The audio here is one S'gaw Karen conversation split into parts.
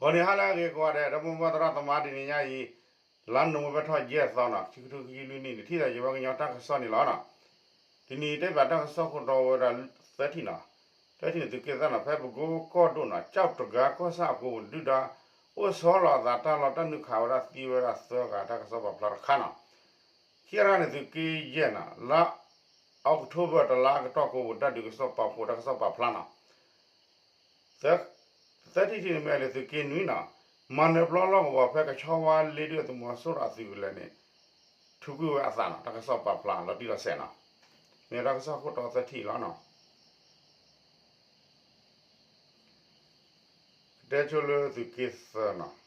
ဂီၤနံၤဟါလၢအဂ့ၤကိးဂၤဒဲး ဒီပုၢ်ဝဲၢ်သရၣ်သမါ တနံၤညါအံၤ လါနိၣ်ဝ့ဘၢၣ်ထီၣ်ယဲၢ်သီနီၤ ခံကထိခံဆံလွံၢ်နံၣ်န့ၣ် ထံၣ်သးယဝဲကညီတၢ်ကစီၣ်န့ၣ်လီၤနီၤ. တနံၤအံၤတ့ၢ်ဘၣ်တၢ်ကစီၣ်ခိၣ်တီဝဲဒၣ်သၢထံၣ်နီၤ, သၢထံၣ်န့ၣ် သုးက့သၣ်နီၤ ဖဲပကိကီၢ်ဒိၣ်နီၤ ကၠီၣ်တဂၤကီၢ်ဆၣ်အကိပူၤဒုၣ်ဒါ အိၣ်ဆီလီၤအသးတၢ်လီၢ်တၢ်နုာ်ခးဝဲဒၣ်သံဝဲဒၣ်သၢဂၤ တၢ်ကစီၣ်ပာ်ဖျါတခါနီၤ. ခံဂၤတခါန့ၣ် သုးက့ယဲၢ်နီၤ လါအီးကထိဘၢၣ်တလါကတီၢ်ကိပူၤ တၢ်ဒုးကစီၣ်ပာ်ဖှိၣ်တၢ်ကစီၣ်ပာ်ဖျါနီၤ. သၢထံၣ်တထံၣ်န့ၣ်မ့ၢ်လၢသုးက့နွံနီၤ, မၤနၢၤပျီလီၢ်ကဝီၤဖဲကဆီဝါလ့ဒုၣ်ဒါသုးမီၤစိရိၤအသုးကလၢၤန့ၣ် ထုးကွံာ်ဝဲအသးနီၤ တၢ်ကစီၣ်ပာ်ဖျါလီၤတံၢ်လီၤဆဲးနီၤ. မ့ၢ်တၢ်ကစီၣ်ခိၣ်တီသၢထံၣ်လီၤနီၤ. ကတဲဆိလၢသုးက့သၢနီၤ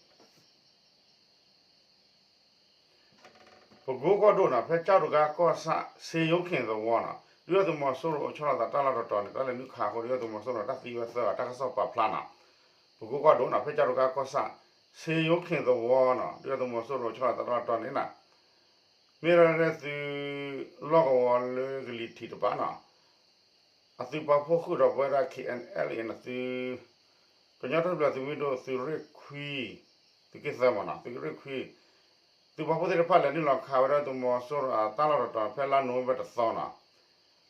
ပကိကီၢ်ဒိၣ်နီၤ ဖဲကၠီၣ်တဂၤကီၢ်ဆၣ် စ့ယိၣ်ခ့ၣ်သဝီနီၤ ဒုၣ်ဒါသုးမီၤစိရိၤအိၣ်ဆီလီၤသးတၢ်လီၢ်တတီၤန့ၣ် တၢ်လဲၤနုာ်ခးအဃိ ဒုၣ်ဒါသုးမီၤစိရိၤတၢ်သံဝဲသၢဂၤ တၢ်ကစီၣ်ပာ်ဖျါနီၤ. ပကိကီၢ်ဒိၣ်နီၤ ဖဲကၠီၣ်တဂၤကီၢ်ဆၣ် စ့ယိၣ်ခ့ၣ်သဝီနီၤ ဒုၣ်ဒါသုးမီၤစိရိၤအိၣ်ဆီလီၤသးတၢ်လီၢ်တတီၤန့ၣ်နီၤ မ့ၢ်ဒၣ်လၢသုးလီၢ်ကဝီၤလၢကလံၤထံးတပၤနီၤ အသုးပာ်ဖှိၣ်ဃုာ်ဒီးပဝဲဒၣ် ခ့ၣ်အဲၣ်အဲၣ်လ်အ့ၣ် န့ၣ်သုး ကညီတၢ်ထူၣ်ဖျဲးသုးမုၢ်ဒိၣ်သုးရ့ၣ်ခွံ သုးက့သၢမ့ၢ်နီၤ သုးရ့ၣ်ခွံ သုးပာ်ဖှိၣ်သ့ၣ်တဖၣ်လဲၤနုာ်လီၤခးဝဲဒၣ်သုးမီၤစိရိၤအတၢ်လီၢ်တတီၤ ဖဲလါနိၣ်ဝ့ဘၢၣ်တသီနီၤ.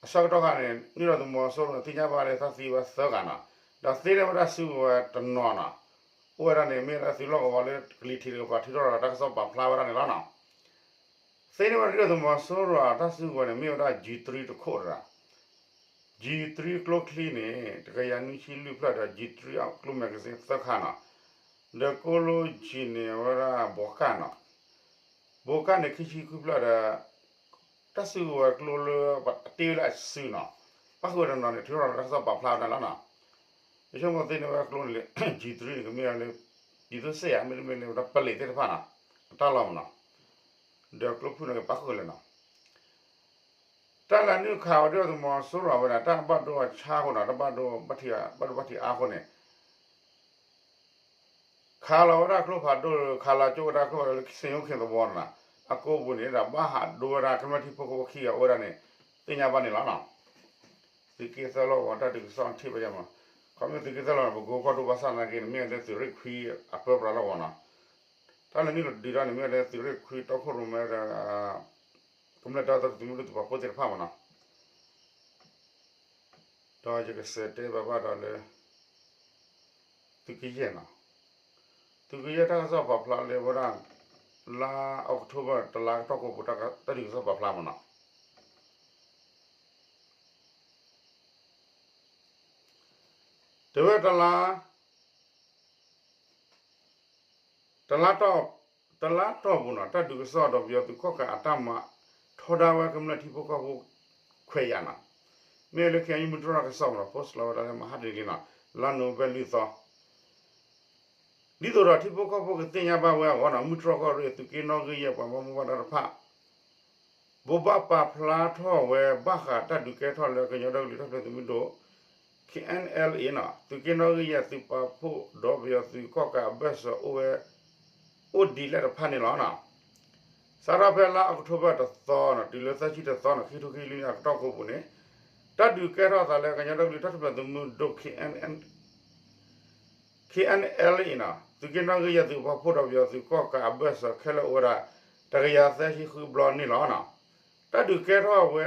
အဆၢကတီၢ်ခါန့ၣ် နုာ်လီၤသုးမီၤစိရိၤန့ၣ် သ့ၣ်ညါဘၣ်လၢတၢ်သံဝဲသၢဂၤနီၤ ဒီးသ့န့ၢ်ဝဲဒၣ်စုကဝဲၤတနီၤနီၤ အိၣ်ဝဲဒၣ်န့ၣ် မ့ၢ်ဝဲဒၣ်သုးလီၢ်ကဝီၤလၢကလံၤထံးတကပၤ ထုးထီၣ်ဒီးတၢ်ကစီၣ်ပာ်ဖျါဝဲဒၣ်န့ၣ်လီၤနီၤ. သ့န့ၢ်ဝဲဒၣ်ဒုၣ်ဒါသုးမီၤစိရိၤအတၢ်စုကဝဲၤန့ၣ် မ့ၢ်ဝဲဒၣ် G three တခိၣ်တဂၤ G three ကျိချံန့ၣ် တကယၤနွံဆံလွံၢ်ဖျၢၣ်ဒီး G three အကျိ magazine သၢခါနီၤ ဒီးကျိလၢ G န့ၣ် အဝဲဒၣ်ဘိကၣ်နီၤ ဘိကၣ်န့ၣ် ခံဆံခွံဖျၢၣ်ဒီး တၢ်စုကဝဲၤကျိလၢ အတ့လၢအစုနီၤ ပၣ်ဃုာ်ဝဲတနီၤန့ၣ် ထုးထီၣ်ဒီးတၢ်ကစီၣ်ပာ်ဖျါဝဲဒၣ်လီၤနီၤ. ယဆိကမိၣ်သ့န့ၢ်ဝဲကျိန့ၣ်လၢ G three န့ၣ်ကမ့ၢ်လၢ ဒ်သိးစ့ၢ်ယၤ မ့တမ့ၢ်လၢဝဲဒၣ်ပလံးသ့ၣ်တဖၣ်နီၤ အတၢ်လီၢ်မ့ၢ်နီၤ ဒီးကျိဖုၣ်န့ၣ်ကပၣ်ဃုာ်လဲၣ်နီၤ တၢ်လဲၤနုာ်ခးဝဲဒၣ်သုးမီၤစိရိၤဝဲဒၣ် တၢ်ဘၣ်ဒိအဆါအဃိနီၤ တၢ်ဘၣ်ဒိဘၣ်ထံး ဘၣ်ဒိဘၣ်ထံးအါအဃိန့ၣ် ခးလီၤဝဲဒၣ်ကျိဖးဒိၣ် ခးလီၤကၠိဝဲဒၣ်ကျိဖးဒိၣ်လၢ စ့ယိၣ်ခ့ၣ်သဝီနီၤ အကိပူၤန့ၣ်ဒီး ဘၣ်ဟးဒိဝဲဒၣ်ကမျၢၢ်ထံဖိကီၢ်ဖိခံဂၤအိၣ်ဝဲဒၣ်န့ၣ် သ့ၣ်ညါဘၣ်န့ၣ်လီၤနီၤ. သုးက့သၢလီၢ်ကဝီၤတၢ်ဒုးကစီၣ်ထံၣ်ဘၣ်ယဲမး ခီမ့ၢ်သုးက့သၢလီၢ်န့ၣ် ပကိကီၢ်ဒိၣ်ဘၣ်ဆၣ်သနာ်က့န့ၣ် မ့ၢ်ဝဲလၢသုးရ့ၣ်ခွံအပၢပြးလီၢ်ကဝီၤနီၤ တၢ်လဲၤနုာ်လီၤဒုးတၢ်န့ၣ် မ့ၢ်ဝဲလၢသုးရ့ၣ်ခွံတီခိၣ်ရိၣ်မဲဒီး ကမျၢၢ်တၢ်သီတမုၢ်ဒိၣ်သုးပာ်ဖှိၣ်သ့ၣ်တဖၣ်မ့ၢ်နီၤ ဒီးယကစးတဲဘၣ်ဘၣ်ဒီးလၢ သုးက့ယဲၢ်နီၤ သုးက့ယဲၢ်တၢ်ကစီၣ်ပာ်ဖျါလၢဝဲဒၣ် လါအီးကထိဘၢၣ် တလါကတီၢ်ကိးပူၤ တၢ်ဒုးကစီၣ်ပာ်ဖျါမ့ၢ်နီၤ တဲဝဲတလါ တလါတီၢ် တလါတီၢ်ပူၤနီၤ တၢ်ဒုးကစီၣ်ဒီးပယီၤသုးကီၣ်ကးအတၢ်မၤ ထီဒါဝဲကမျၢၢ်ထံဖိကီၢ်ဖိ ခွဲးယာ်နီၤ မ့ၢ်လၢ ခ့ၣ်အဲၣ်ယူၣ် မုၢ်တြီၢ်ကစီၣ်မ့ၢ်နီၤ post လီၤဝဲဒၣ်လၢမဟါတနံၤလံနီၤ လါနိၣ်ဝ့ဘၢၣ်လွံၢ်သီ ဒ်သိးဒီးထံဖိကီၢ်ဖိကသ့ၣ်ညါဘၣ်ဝဲအဂီၢ်နီၤ မုၢ်တြီၢ်ကီၢ်ရ့ၣ်သုးက့နီၣ်ဂံၢ်ယဲၢ်ပှၤဘၣ်မူဘၣ်ဒါတဖၣ် ဘိးဘၣ်ပာ်ဖျါထီၣ်ဝဲဘၣ်ဃးတၢ်ဒုးကဲထီၣ်လၢကညီဒီကလုာ်တၢ်ထူၣ်ဖျဲးသုးမုၢ်ဒိၣ် ခ့ၣ်အဲၣ်အဲၣ်လ်အ့ၣ်နီၤ သုးက့နီၣ်ဂံၢ်ယဲၢ်သုးပာ်ဖှိၣ်ဒီးပယီၤသုးကီၣ်ကးအဘၢၣ်စၢၤအိၣ်ဝဲ အိၣ်ဒံးလဲၣ်တဖၣ်န့ၣ်လီၤနီၤ. စးထီၣ်ဖဲလါအီးကထိဘၢၣ်တသီနီၤ တုၤလၢသၢဆံတသီနီၤ ခံကထိခံဆံလွံၢ်နံၣ်အကတီၢ်ကိးပူၤန့ၣ် တၢ်ဒုးကဲထီၣ်အသးလၢကညီဒီကလုာ်တၢ်ထူၣ်ဖျဲးသုးမုၢ်ဒိၣ် ခ့ၣ်အဲၣ်အဲၣ်လ်အ့ၣ်နီၤ သုးက့နီၣ်ဂံၢ်ယဲၢ်သုးပာ်ဖှိၣ်ဒီးပယီၤသုးကီၣ်ကးအဘၢၣ်စၢၤခဲလၢာ်အိၣ်ဝဲဒၣ် တကယၤသၢဆံဃုဘျီန့ၣ်လီၤနီၤ. တၢ်ဒုးကဲထီၣ်ဝဲ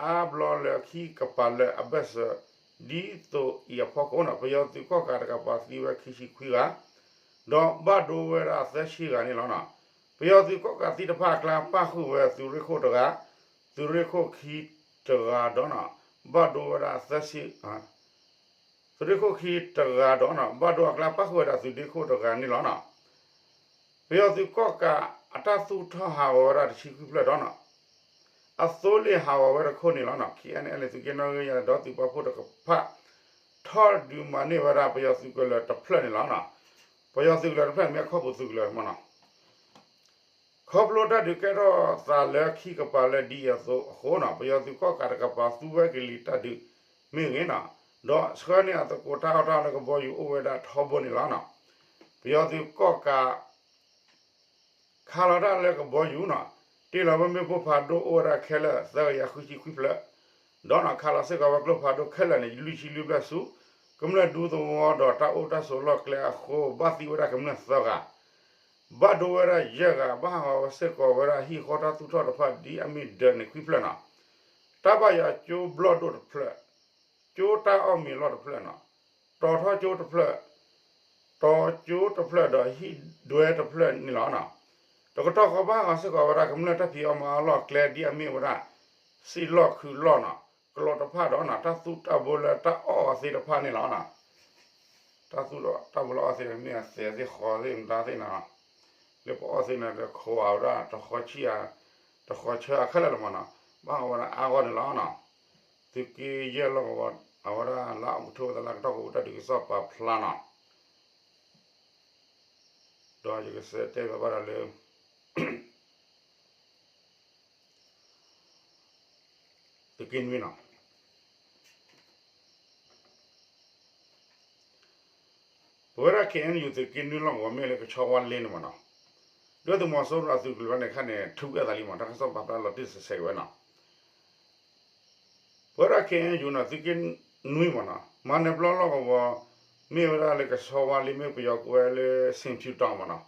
အါဘျီလၢခံကပၤလၢအဘၢၣ်စၢၤ ဒ်သိးအံၤအဖီခိၣ်နီၤ ပယီၤသုးကီၣ်ကးတကပၤသံဝဲခံဆံခွံဂၤ ဒီးဘၣ်ဒိဝဲဒၣ်သၢဆံဂၤန့ၣ်လီၤနီၤ. ပယီၤသုးကီၣ်ကးသံတဖၣ်အကျါ ပၣ်ဃုာ်ဝဲသုးရ့ၣ်ခိၣ်တဂၤ, သုးရ့ၣ်ခိၣ်ခံတဂၤဒီးနီၤ ဘၣ်ဒိဝဲဒၣ်သၢဆံ သုးရ့ၣ်ခိၣ်ခံတဂၤဒီးနီၤ ဘၣ်ဒိအကျါပၣ်ဃုာ်ဝဲဒၣ်သုးဒ့ခိၣ်တဂၤန့ၣ်လီၤနီၤ. ပယီၤသုးကီၣ်ကးအတၢ်သူၣ်ထီၣ်ဟးဂီၤဝဲဒၣ်တဆံခွံဖျၢၣ်ဒီးနီၤ အသိလ့ၣ်ဟးဂီၤဝဲတခိၣ်န့ၣ်လီၤနီၤ. ခ့ၣ်အဲၣ်အဲၣ်လ်အ့ၣ် သုးက့နီၣ်ဂံၢ်ယဲၢ်ဒီးသုးပာ်ဖှိၣ်တကပၤ ထီၣ်ဒုးမၤန့ၢ်ဝဲဒၣ်ပယီၤသုးကလၢၤတဖျၢၣ်န့ၣ်လီၤနီၤ. ပယီၤသုးကလၢၤတဖျၢၣ်န့ၣ်မ့ၢ်ခီၣ်ပူၤသုးကလၢၤမ့ၢ်နီၤ ခီဖျိတၢ်ဒုးကဲထီၣ်သးလၢခံကပၤလၢဒ်အံၤအသိးအဃိနီၤ ပယီၤသုးကီၣ်ကးတကပၤသူဝဲကလံၤတၢ်ဒုးမ့ၢ်ဂ့ၤနီၤ ဒီးဆှၢန့ၢ်အသကိးတၢ်အီၣ်တၢ်အီလၢကဘီယူၤအိၣ်ဝဲဒၣ်ထီဘိန့ၣ်လီၤနီၤ. ပယီၤသုးကီၣ်ကး ခးလီၤတၢ်လၢကဘီယူၤနီၤ တ့ၢ်လီၤဝဲမ့ၣ်ပိၢ်ဖးဒိၣ်အိၣ်ဝဲဒၣ်ခဲလၢာ်သၢကယၤဃုဆံခွံဖျၢၣ် ဒီးနီၤ ခးလီၤစ့ၢ်ကီးဝဲကျိဖးဒိၣ်ခဲလၢာ်န့ၣ် လွံၢ်ဆံလွံၢ်ဖျၢၣ်ဆူ ကမျၢၢ်ဒူသဝီဒီးတၢ်အိၣ်တၢ်ဆိးလီၢ်ကျဲအဃိ ဘၣ်သံဝဲဒၣ်ကမျၢၢ်သၢဂၤ, ဘၣ်ဒိဝဲဒၣ်ယဲၢ်ဂၤ, ဘၣ်ဟးဂီၤဝဲစ့ၢ်ကီးဝဲဒၣ်ဟံၣ်ဃီတၢ်သူၣ်ထီၣ်တဖၣ်ဒ်အမ့ၢ်ဒၢးန့ၣ်ခွံဖျၢၣ်နီၤ, တၢ်ဘၣ်ယွၤကၠိဘျီၣ်ဒိၣ်တဖျၢၣ်, ကၠိတၢ်အီၣ်မ့ၤလီၢ်တဖျၢၣ်နီၤ, တီၤထီကၠိတဖျၢၣ်, တီၤကၠိတဖျၢၣ်ဒီးဟံၣ်ဒွဲတဖျၢၣ်န့ၣ်လီၤ. တကတီၢ်ဃီဘၣ်ဟးဂီၤစ့ၢ်ကီးဝဲဒၣ်ကမျၢၢ်တၢ်ဖံးအီၣ်မၤအီၣ်လီၢ်ကျဲဒ်အမ့ၢ်ဝဲဒၣ် စံၣ်လီၢ်ခုလီၢ်နီၤ, ကျိးတဖၣ်ဒီးနီၤ တၢ်သူၣ်တၢ်ဘိလၢတၢ်အီၣ်အီၤသ့ၣ်တဖၣ်န့ၣ်လီၤ. တၢ်သူၣ်တၢ်ဘိလၢအီၣ်သ့ၣ်တဖၣ်မ့ၢ်အသဲးသ့ၣ်ဃီသ့ၣ်မတၤသ့ၣ်နီၤ, လၢပအီၣ်သ့ၣ်န့ၣ် တခိးဝဲဒၣ်တဃီဆံၣ်ဧါ, တဃီဆၢဧါခဲလၢာ်လီၤမးနီၤ, ဘၣ်ဟးဂီၤဝဲဒၣ်အါဂီၢ်န့ၣ်လီၤနီၤ. သုးက့ယဲၢ်လီၢ်ကဝီၤ အဝဲဒၣ်လၢအကထိဝဲသးလၢကတီၢ်ကဝီၤတၢ်ဒုးကစီၣ်ပာ်ဖျါနီၤ, ဒီးယကစံးတဲဘၣ်ဘၣ်ဒီးလၢ သုးက့နွံနီၤ, ပဝဲဒၣ် ခ့ၣ်အဲၣ်ယူၣ် သုးက့နွံလီၢ်ကဝီၤမ့ၢ်လၢကဆီဝါလ့န့ၣ်မးနီၤ, ဒုၣ်ဒါသုးမီၤစိရိၤအသုးကလၢၤန့ၣ်ခါန့ၣ် ထုးကဲသးလံမး တၢ်ကစီၣ်ပာ်ဖျါလီၤတံၢ်စဲးစဲးဝဲနီၤ. ပဝဲဒၣ် ခ့ၣ်အဲၣ်ယူၣ်နီၤ သုးက့နွံမးနီၤ မၤနၢၤပျီလီၢ်ကဝီၤ မ့ၢ်ဝဲဒၣ်လၢကဆီဝါလ့ မ့ၢ်ပယီၤကိးဝဲလၢ ဆင်ဖြူတောင် မးနီၤ,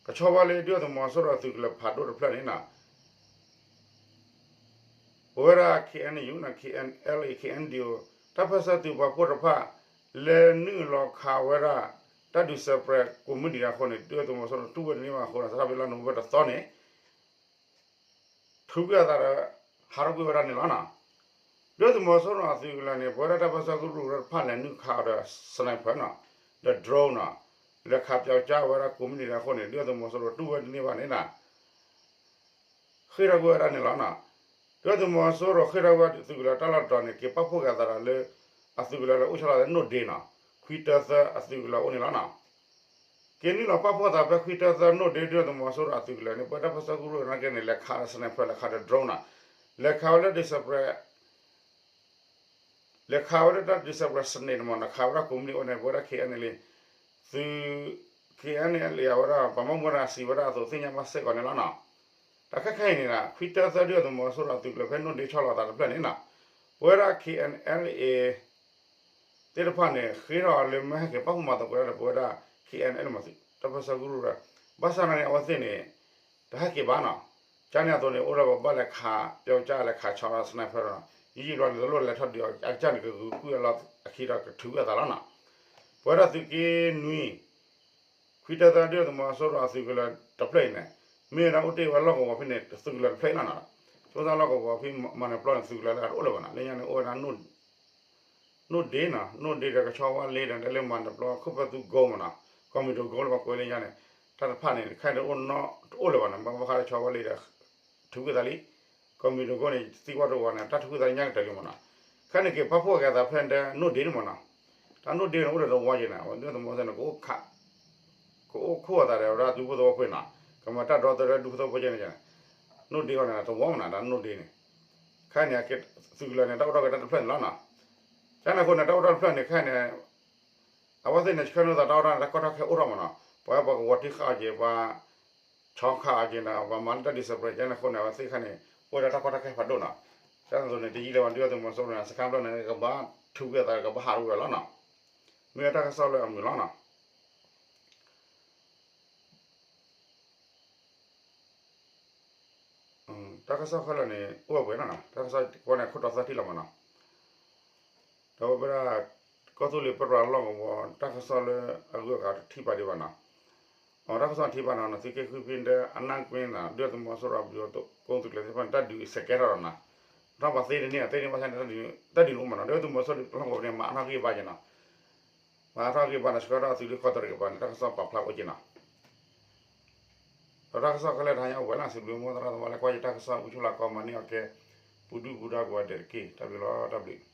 ကဆီဝါလ့ ဒုၣ်ဒါသုးမီၤစိရိၤအသုးကလၢၤဖးဒိၣ်တဖျၢၣ်န့ၣ်နီၤ ပဝဲဒၣ် ခ့ၣ်အဲၣ်ယူၣ်နီၤ ခ့ၣ်အဲၣ်အဲလ်အ့ ခ့ၣ်အဲၣ်ဒီး တၢ်ပၢၢ်ဆၢသုးပာ်ဖှိၣ်တဖၣ် လဲၤနုာ်လီၤခးဝဲဒၣ် တၢ်ဒုးစဲးပြဲးကိးမုၢ်နံၤဒၣ်အဃိန့ၣ် ဒုၣ်ဒါသုးမီၤစိရိၤတူၢ်ဝဲတန့ၢ်ဘၣ်အဃိန့ၣ် စးထီၣ်ဖဲလါနိၣ်ဝ့ဘၢၣ်တသီန့ၣ် ထုးကွံာ်အသးဒီး ဟးထီၣ်ကွံာ်ဝဲဒၣ်န့ၣ်လီၤနီၤ. ဒုၣ်ဒါသုးမီၤစိရိၤအသုးကလၢၤန့ၣ် ပဝဲဒၣ်တၢ်ပၢၢ်ဆၢကရူၢ်ကရၢတဖၣ်လဲၤနုာ်ခးအီၤဒီး sniper နီၤ ဒီး drone နီၤ လဲၤခးပျောက်ကျားဝဲဒၣ်ကိးမုၢ်နံၤဒၣ်အဃိန့ၣ် ဒုၣ်ဒါသုးမီၤစိရိၤတူၢ်ဝဲတန့ၢ်ဘၣ်န့ၣ်နီၤ ဃ့ၢ်ထီၣ်ကွံာ်ဝဲဒၣ်န့ၣ်လီၤနီၤ. ဒုၣ်ဒါသုးမီၤစိရိၤဃ့ၢ်ထီၣ်ကွံာ်သုးကလၢၤတၢ်လီၢ်တတီၤန့ၣ် က့ၤပာ်ဖှိၣ်က့ၤအသးဒီးလၢ အသုးကလၢၤလၢအိၣ်ဆီလီၤသးနိၣ်ဒ့နီၤ ခွံတၢသၢအသုးကလၢၤအိၣ်န့ၣ်လီၤနီၤ. က့ၤနုာ်လီၤပာ်ဖှိၣ်သးဖဲခွံတၢသၢနိၣ်ဒ့ ဒုၣ်ဒါသုးမီၤစိရိၤအသုးကလၢၤန့ၣ် ပဝဲဒၣ်တၢ်ပၢၢ်ဆၢကရူၢ်ကရၢနာ်က့န့ၣ် လဲၤခးဒီး sniper လဲၤခးဒီး drone နီၤ လဲၤခးဝဲလၢဒုးစဲးပြဲး လဲၤခးဝဲလၢတၢ်ဒုးစဲးပြဲးစနံးန့ၣ်မးနီၤ ခးဝဲဒၣ်ကိးမုၢ်နံၤအိၣ်န့ၣ် ပဝဲဒၣ် ခ့ၣ်အဲၣ်အဲလ်အ့ သုး ခ့ၣ်အဲၣ်အဲလ်အ့ အဝဲဒၣ် ပှၤဘၣ်မူဘၣ်ဒါစံးဝဲဒၣ်အသိးသ့ၣ်ညါဘၣ်စ့ၢ်ကီးန့ၣ်လီၤနီၤ. တၢ်ခဲခဲအံၤန့ၣ် ခွံတၢသၢ ဒုၣ်ဒါသုးမီၤစိရိၤအသုးကလၢၤဖဲနိၣ်ဒ့ဆီလီၤသးတဖျၢၣ်န့ၣ်နီၤ ပဝဲဒၣ် ခ့ၣ်အဲၣ်အဲလ်အ့ သ့ၣ်တဖၣ်န့ၣ် ဃ့ထီၣ်လၢမ့ၢ်ဟဲက့ၤပာ်ဖှိၣ်မၤသကိးတၢ်ဒီးပဝဲဒၣ် ခ့ၣ်အဲၣ်အဲလ်မး တၢ်ပၢၢ်ဆၢကရူၢ်ဒီး ဘၣ်ဆၣ်နာ်က့န့ၣ် အဝဲသ့ၣ်န့ၣ် တဟဲက့ၤဘၣ်နီၤ. ကန့ၣ်အသိးန့ၣ် အိၣ်ဒီးပဘၣ်လဲၤခး ပျောက်ကျား လဲၤခးဆီ sniper ဒီး ယံာ်ယံာ်ဘျီန့ၣ် တလိၣ်လဲၤထီၣ်ဒုးအကစၢ်န့ၣ် ကဂုာ်ကွံာ်အလီၢ်အခံဒီးကထုးကွံာ်အသးလီၤနီၤ. ပဝဲဒၣ်သုးက့နွံ ခွံတၢသၢ ဒုၣ်ဒါသုးမီၤစိရိၤအသုးကလၢၤတဖျၢၣ်အံၤန့ၣ် မ့ၢ်ဝဲဒၣ်အိၣ်တ့ၢ်ဝဲလီၢ်ကဝီၤဖဲန့ၣ် သုးကလၢၤတဖျၢၣ်အံၤလီၤနီၤ. ဆိကမိၣ်လီၢ်ကဝီၤဖဲမၤနၢၤပျီန့ၣ် သုးကလၢၤလၢအတအိၣ်လၢၤဘၣ်နီၤ. လၢညါန့ၣ် အိၣ်ဝဲဒၣ် နိၣ်ဒ့နီၤ နိၣ်ဒ့ဒီးကဆီဝါလ့ဒီး လၢမၤနၢၤပျီ ခိၣ်ဖၢသူကိမးနီၤ ကီၢ်မံၤဒိၣ်ကိလၢပှၤကွဲးလၢညါန့ၣ် တၢ်တဖၣ်န့ၣ် ခဲအံၤတအိၣ်နီတအိၣ်လၢၤဘၣ်နီၤ. ဘၣ်ဃးဒီးဆီဝါလ့ဒီး ထုးကွံာ်သးလံ ကီၢ်မံၤဒိၣ်ကိန့ၣ် သံကွၢ်တဝီၤန့ၣ် တၢ်ထုးကွံာ်သးညါကတၢၢ်လံမးနီၤ. ခဲန့ၣ်က့ၤပာ်ဖှိၣ်က့ၤအသးဖဲဒၣ်နိၣ်ဒ့န့ၣ်မးနီၤ. တၢ်နိၣ်ဒ့န့ၣ် အိၣ်ဒီးတဝီက့ၤန့ၣ် ဒုၣ်ဒါသုးမီၤစိရိၤန့ၣ် ကအိၣ်ခိးအသးဒီးဝဲဒၣ်ဒူဖိသဝီဖိနီၤ ကမၤတၢ်ဒီသဒၢဒူဖိသဝီဖိကဲန့ၣ် နိၣ်ဒ့အီၤန့ၣ် တဝီမးနီၤ တၢ်နိၣ်ဒ့န့ၣ် ခဲန့ၣ် သုးကလၢၤန့ၣ် တၢ်အိၣ်ထီၣ်က့ၤတၢ်တဖျၢၣ်န့ၣ်လီၤနီၤ. ကန့ၣ်အဃိန့ၣ် တၢ်အိၣ်ထီၣ်တဖျၢၣ်န့ၣ်ခဲန့ၣ် အဝဲသ့ၣ်န့ၣ် ဆှၢနုာ်သးတၢ်အိၣ်ထီၣ်န့ၣ် တၢ်ကီတၢ်ခဲအိၣ်ထီၣ်မးနီၤ. ပှၤဟဲပှၤကဝီၤတံၢ်ဃာ်အီၤက့ၤ ပှၤ ဆီခးအီၤက့ၤန့ၣ် ပှၤမၤလၢတၢ်ဒုးစဲးပြဲးကန့ၣ်အဃိန့ၣ် အဝဲသ့ၣ်ခဲန့ၣ် အိၣ်ဝဲဒၣ်တၢ်ကီတၢ်ခဲဖးဒိၣ်နီၤ. ကန့ၣ်အသိးန့ၣ် တယံာ်လၢၤဘၣ် ဒုၣ်ဒါသုးမီၤစိရိၤန့ၣ် စခါဘျီန့ၣ် ကဘၣ်ထုးကွံာ်အသး ကဘၣ်ဟးထီၣ်ကွံာ်ဝဲလီၤနီၤ. မ့ၢ်ဝဲတၢ်ကစီၣ်လၢအမုာ်လီၤနီၤ. တၢ်ကစီၣ်ခဲလၢာ်န့ၣ် အိၣ်ဝဲပှဲၤနီၤနီၤ တၢ်ကစီၣ်ကွၢ်န့ၣ် ခိၣ်တီသၢထံၣ်လီၤမးနီၤ. ဒီးဝဲပဝဲဒၣ် ကီၢ်သူလ့ၤပရၢလီၢ်ကဝီၤ တၢ်ကစီၣ်လၢအဂုၤအဂၤတထံၣ်ဘၣ်ဒံးဘၣ်နီၤ. အတၢ်ကစီၣ်ထံၣ်ဘၣ်နီၤ သုးက့ဃုဖံတဲအနၢ်ကွ့နီၤ ဒုၣ်ဒါသုးမီၤစိရိၤအဘျုးအကိသုးကျဲၤသ့ၣ်တဖၣ်န့ၣ် တၢ်ဒုးစဲးကဲထီၣ်ဒီးနီၤ. ထီၣ်ပှၤသ့တန့ၢ် သ့တန့ၢ်ဘၣ်ဆၣ်န့ၣ် တၢ်ဒုးန့ၣ်အိၣ်မးနီၤ ဒုၣ်ဒါသုးမီၤစိရိၤလီၢ်ကဝီၤဖဲန့ၣ် မၤအါထီၣ်ဂံၢ်ဘါက့ၤနီၤ မၤအါထီၣ်ဂံၢ်ဘါန့ၣ် ဆှၢထီၣ်အသုးလၢကီၢ်တရံးကပၤန့ၣ် တၢ်ကစီၣ်ပာ်ဖျါအိၣ်က့ၤနီၤ. ဒီးတၢ်ကစီၣ်ခဲလၢာ်တဟါညါအိၣ်ပှဲၤလၢစံးဘျုးမိၢ်သရၣ်သမါလၢကွၢ်ယတၢ်ကစီၣ် ဝံၤဆိလၢကီၢ်မၤန့ၢ်အီၤကဲ ပူၤဒုၣ်ပူၤဒါကိးဂၤဒဲးတက့ၢ်. တၢ်ဘျုးလီၤ တၢ်ဘျုး